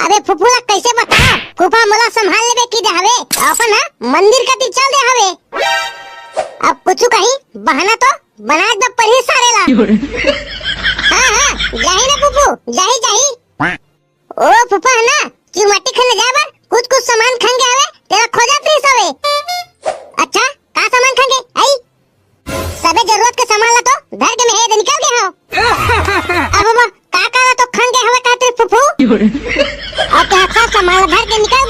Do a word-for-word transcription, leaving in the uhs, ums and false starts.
अबे फूफू ला कइसे बताओं? फूफा मोला संभाल लेबे कि दे हवे, अपन हा मंदिर कति चल दे हवे। अब कुछु कहीं बहाना तो बनाए बर पड़ही सारे ला। हाँ हाँ, जाही ना फूफू, जाही जाही। ओ फूफा हे ना, चिउमाटी खने जाए बर कुछ कुछ सामान खंगे हवे, तेला खोजत रहिस हवे। अच्छा, का सामान खंगे? आई, सबे जरूरत के सामान ला तो धर के मैं हे दे निकल गे हव। अब बाबा, का का ला तो खंगे हवे कहत रहिस फूफू? अउ तेहा सब सामान ला धर के निकल